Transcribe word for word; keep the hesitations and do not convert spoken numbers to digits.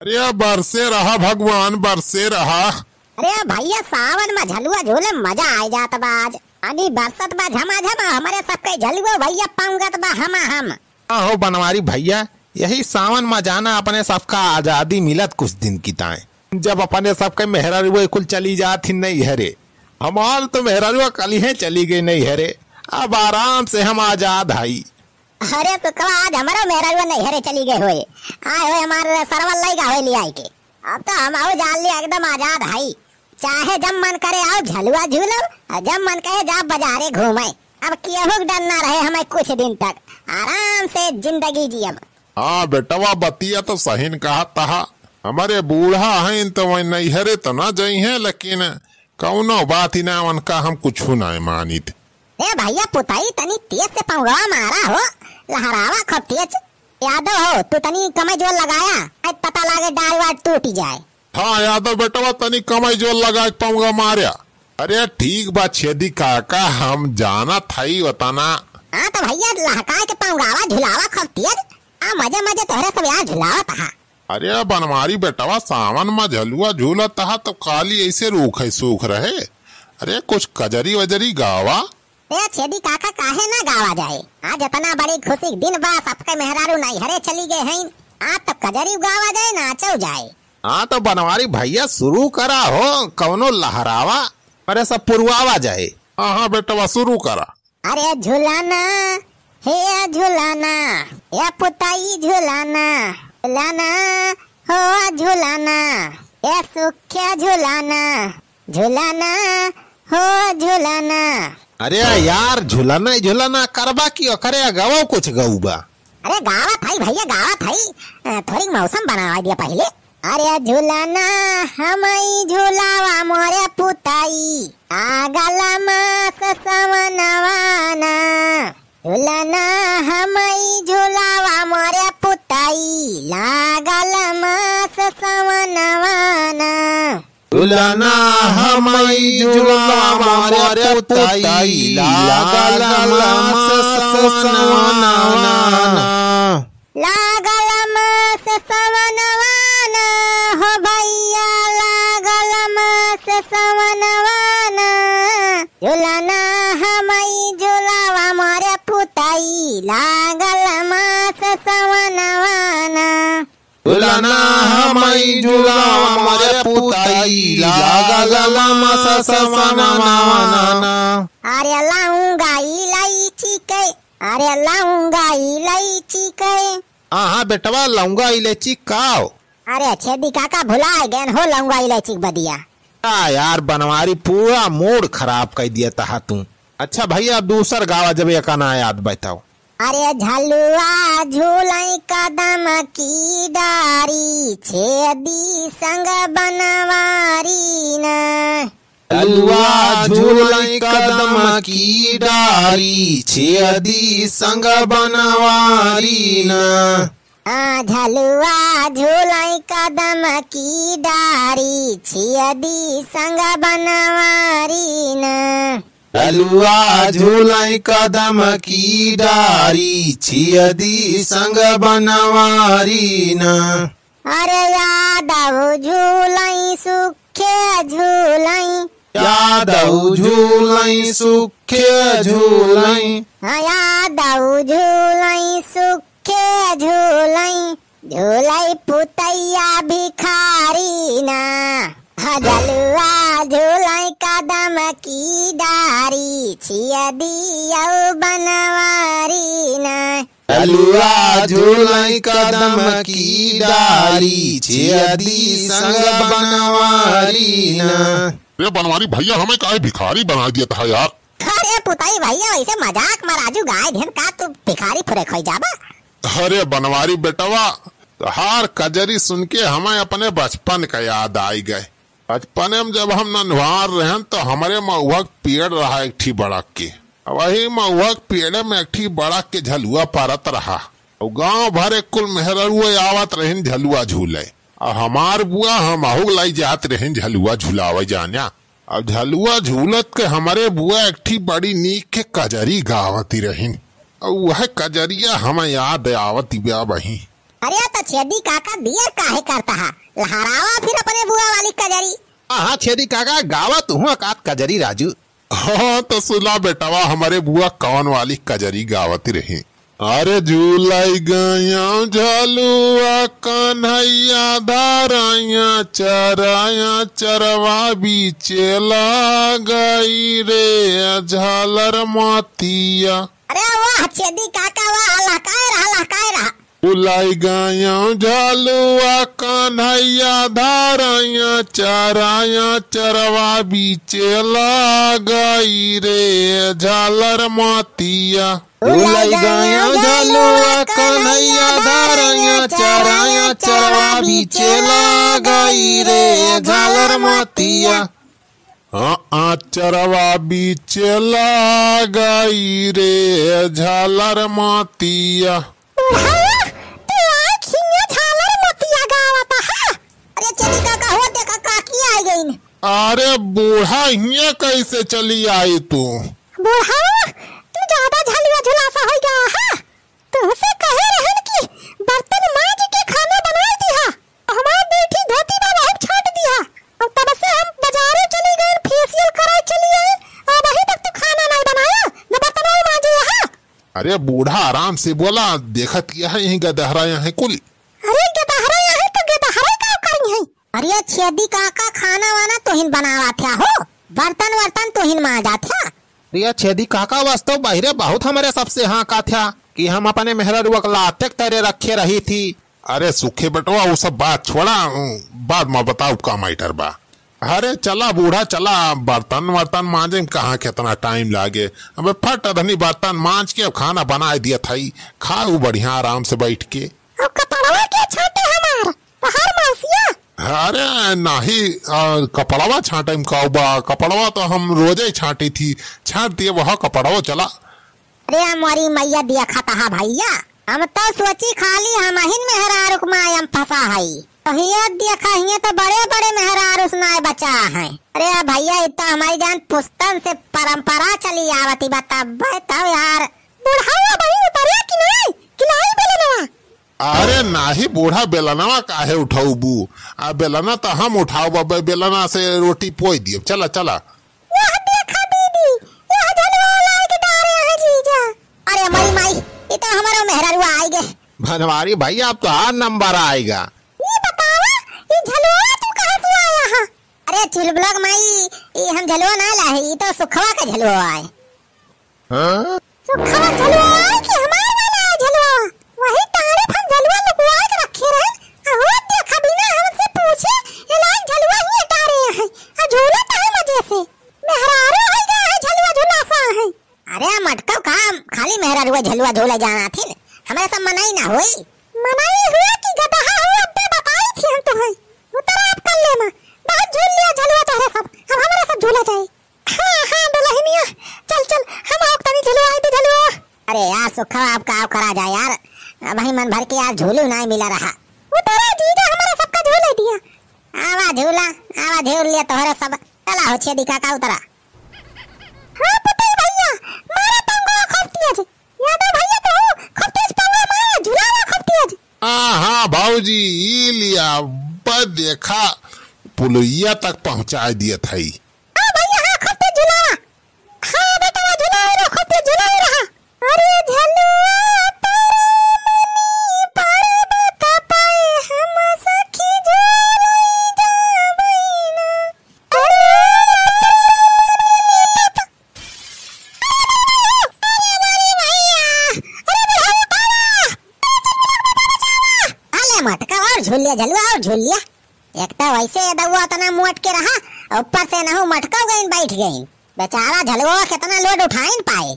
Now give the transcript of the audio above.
अरे बरसे रहा भगवान, बरसे रहा। अरे भइया, सावन मा झलुआ झूले मा मजा आइ जात बा आज। पानी बरसत बा झमाझम, हमरे सबके झलुआ भइया पाँवगत बा हमाहम। हाँ हो बनवारी भइया, यही सावन मा जाना अपने सबका आजादी मिलत कुछ दिन की ताईं। जब अपने सबके मेहरारुए कुल चली जात ही नैहरे, हमार तो मेहरारुआ कलिहे चली गइ नैहरे। अब आराम से हम आजाद हई। अरे सुखवा, आज हमरो मेहरारुआ नैहरे चली गइ होए। आए होए हमार सरवल लइगा होए लिआइ के। अब तो हम आउ जान लिया एकदम आजाद हई। चाहे जब मन करे आउ झलुआ झूलब, अउर जब मन करे जाब बजारे घूमे। अब केहू के डर ना रहे हमें कुछ दिन तक। आराम से जिंदगी जियब। हाँ बेटवा, बतिया तो सहीन कहत हा। हमरे बूढ़ा हइन तो वहीं नैहरे तो ना जइहें, लेकिन कउनो बात ही ना, उनका हम कुछु ना मानित। ए भइया पुतई, तनी तेज से पौंगवा मारा हो, लहरावा खूब तेज। यादव हो, तू तनी कमई जोर लगाया, आज पता लागे डाल वाल टूटी जाए। हाँ यादव बेटवा, तनी कमई जोर लगाइ के पौंगा मार्या। अरे ठीक बा छेदी काका, हम जानत हई ओतना। हाँ तो भइया लहकाइ के पौंगावा झुलावा खूब तेज, आ मजे मजे तोहरे सब यार झुलावत हा। अरे बनवारी बेटवा, सावन मा झलुआ झूलत हा तो काली ऐसे रूख है सूख रहे। अरे कुछ कजरी वजरी गावा। ए छेदी काका, काहे ना गावा जाए? आज इतना बड़ी खुशी के दिन बा, सबके मेहरारू नैहरे चली गए हैं। आज तो कजरी गावा जाए, नाचो जाए। हाँ तो बनवारी भइया शुरू करा हो, कउनो लहरावा, अरे सब पुरवावा जाए। हाँ हाँ बेटवा शुरू करा। अरे झुलाना, हे झुलाना, ए पुतई झुलाना, झुलाना, हो झुलाना, ए सुख्या झुलाना, झुलाना, हो झुलाना। अरे यार, झुलाना ही झुलाना करबा कि ओकरे अगवा कुछ गउबा? अरे गावत हई भइया, गावत हई। अ, थोड़ी मौसम बनावा दिया पहिले। अरे झुलाना हमई झुलावा मोरे पुतई, लागल मास सवनवाना। झुलाना हमई झुलावा मोरे पुतई, लागल मास सवनवाना। झुलाना हमई झुलावा मोरे पुतई, लागल मास सवनवाना। लागल मास सवनवाना, हो भइया लागल मास सवनवाना। झुलाना हमई झुलावा मोरे पुतई, लागल मास सवनवाना। झुलाना हमई झुलावा मोरे पुतई, लागल मास सवनवाना। अरे लौंगा इलायची के, अरे लौंगा इलायची के। हाँ हाँ बेटवा, लौंगा इलायची का हो? अरे छेदी काका, भुलाइ गएन हो लौंगा इलायची के बदिया। का यार बनवारी, पूरा मूड खराब कइ दिया तहा तू। अच्छा भइया, अब दूसर गावा जब एका ना याद बताओ। अरे झलुआ झूलई कदम की डारी, छेदी संग बनवारी ना। झलुआ झूलई कदम की डारी, छेदी संग बनवारी ना। आ झलुआ झूलई कदम की डारी, छेदी संग बनवारी ना। झलुआ झूलई कदम की डारी, छेदी संग बनवारी ना। अरे यादव झूलई सुखे झूलई। यादव झूलई सुखे झूलई। हाँ, यादव झूलई सुखे झूलई। झूलई पुतैया भिखारी ना। हाँ, झलुआ झूलई कदम की डारी, छेदी अउ बनवारी ना। झलुआ झूलई कदम की डारी, छेदी संग बनवारी ना। रे बनवारी भइया, हमें काहे भिखारी बनाइ दिया तहा यार? अरे पुतई भइया, वैसे मजाक मा राजू गाय धेन का तू भिखारी फुरे खोई जाबा? अरे बनवारी बेटवा, तोहार कजरी सुन के हमें अपने बचपन का याद आइ गए। बचपने में जब हम नन्हवार रहेन, तो हमरे महुआ के पेड़ रहा एक ठी बड़क के। वही महुआ के पेड़े में एक ठी बड़क के झलुआ परत रहा। अउ गाँव भर एक कुल मेहररुआ आवत रहिन झलुआ झूले। अउ हमार बुआ हमहू लाई जात रहिन झलुआ झुलावे जान्या। अब झलुआ झूलत के हमरे बुआ एक ठी बड़ी नीक के कजरी गावती रहिन। अउ वह कजरिया हमें याद आवत बा बही। अरे त छेदी काका, देर काहे करत हा? लहरावा फिर अपने बुआ वाली कजरी। हाँ, हाँ, छेदी काका, गावा तुहूँ एकात कजरी राजू। हाँ, त सुना बेटवा, हमरे बुआ कौन वाली कजरी गावत रही। अरे झूलाई गया झलुआ कन्हैया धाराया चराया चरवा बीचे लागई रे झालर मतिया। अरे वाह छेदी काका वाह, लहकाए रहा, लहकाए रहा। झूलाई गया झलुआ कन्हैया धाराया चराया चरवा बीचे लागई रे झालर मतिया। झूलाई गया झलुआ कन्हैया धाराया चराया चरवा बीचे लागई रे झालर मतिया। हाँ, आ चरवा बीचे लागई रे झालर मतिया। बुढ़वा, तू आँख हियाँ झालर मतिया गावत हा? अरे छेदी काका हो, देखा काकी आई गईन। अरे बूढ़ा, हियाँ कैसे चली आई तू? बुढ़वा, तू ज्यादा झलुआ झुलासा होइ गया हा। तुहसे कहे रहन कि बर्तन माँज के खाना बनाई दिहा। हमार बेटी धोती बा बहुत छाँट दिहा। अब तब से हम बजारे चली गए, facial कराए चली आई। अब अभी तक तू खाना नहीं बनाया, न बर्तन माँजे हा। अरे बूढ़ा, आराम से बोला, देखत किया है यहीं गदहरा यहाँ कुल। अरे गदहरा यहाँ तो गदहरा का करी है? अरे छेदी काका, खाना वाना तोहिन बनावा थ्या हो, बर्तन वर्तन तोहिन माँजा थ्या। अरे छेदी काका, वस तो बहिरे बहुत हमरे सबसे हाँका थ्या कि हम अपने मेहररुआ के लाते के तरे रखे रही थी। अरे सुखे बेटवा, वो सब बात छोड़ा, बाद में बताउब का matter बा। अरे चला बूढ़ा, चला, बर्तन वर्तन माँजे में कहाँ कितना time लागे। अबे फट अधनी बर्तन माँज के अब खाना बनाए दिया थाई, खाऊ बढ़िया आराम से बैठ के। अब कपड़वा के छाँटे हमार? तहार मौसिया? अरे नाही, आ, कपड़वा छाँटे में का बा? कपड़वा तो हम रोजे ही छाँटी थी, छाँट दिए वह कपड़वा चला। अरे मोरी मैया, देखत हा भैया, हम तो सोची खाली हमहिन मेहरारू के माया में फँसा हई। तो हिया देखा, हिया तो बड़े बड़े मेहरारू से नाय बचा है। अरे भैया, ये तो हमारी जान पुस्तन से परंपरा चली आवती, बताबे तो यार। बुढ़ावा बही उतरिया कि नहीं, कि लाई बेलनवा? अरे नाही बूढ़ा, बेलनवा काहे उठउबू? आ बेलना त हम उठाउब, अबे बेलना से रोटी पोइ दियब। चला, चला। यह देखा दीदी, यह झलुआ लाई के डारे हैं जीजा। अरे मोरी माई, ई तो हमरो मेहररुआ आइ गे। बनवारी भैया, अब तोहार number आइगा। ई बतावा, ई झलुआ तू कहाँ से लाया हा? अरे चुलबुला के माई, ई हम झलुआ ना लाए, ई तो सुखवा का झलुआ आए। हाँ? सुखवा झलुआ कि हमार वाला है झलुआ? वही टाँड़े पर हम झलुआ लुकवा के रखे रहे। आ हो देखा, बिना हमसे पूछे ये लायक झलुआ ही हटा रहे हैं। आ झूलत है मजे से। मेहरारू है गया है, झलुआ झुलासा है। अरे मटकव का, खाली मेहरारू झलुआ झूले जाना थी, हमरे सब मनई ना होई। मनई हुआ कि गदहा हुआ, अब्बे बताई थी हम तुम्हें। उतरा आप कल्ले में, बहुत झूल लिया झलुआ तोहरे सब, अब हमरे सब झूला जाए। हाँ, हाँ, दुलहिनिया, चल, चल, हम आओ तनी झुलवाई दे झलुआ। अरे यार, सुखवा, अब का करा जाए यार, अबहीं मन भर के यार झूलू नाहीं मिला रहा। उतरा जीजा, हमारा सबका झूले दिया। आवा झूला, आवा झूल लिया तोहरे सब। चला हो छेदी काका, उतरा। हाँ पुतई भैया, मारा पंगवा खूब तेज। यादव भैया तो खूब तेज पंगवा मारा, झुलावा खूब तेज। हाँ, हाँ, भाऊजी, ई लिया, बस देखा, पुलुइया तक पहुँचाए दियत हई। हाँ भैया, हाँ, खूब तेज झुलावा। हाँ बेटवा, झुलाए रहा, खूब तेज झुलाए रहा। अरे झलुआ तोरे मनी पर्वत पाए, हम सखी झूलई जाबई ना। अरे, अरे, अरे, अरे, अरे, अरे, अरे, अरे, अरे, अरे, अरे, भैया, अरे, बुढ़ऊ, बाबा, अरे, मटका और झूल लिया, झलुआ और झूल लिया। एक तो वैसे ये दउआ इतना मोट के रहा, ऊपर से नहु मटको गइन बैठ गइन। बेचारा झलुआ कितना load उठाइन पाए।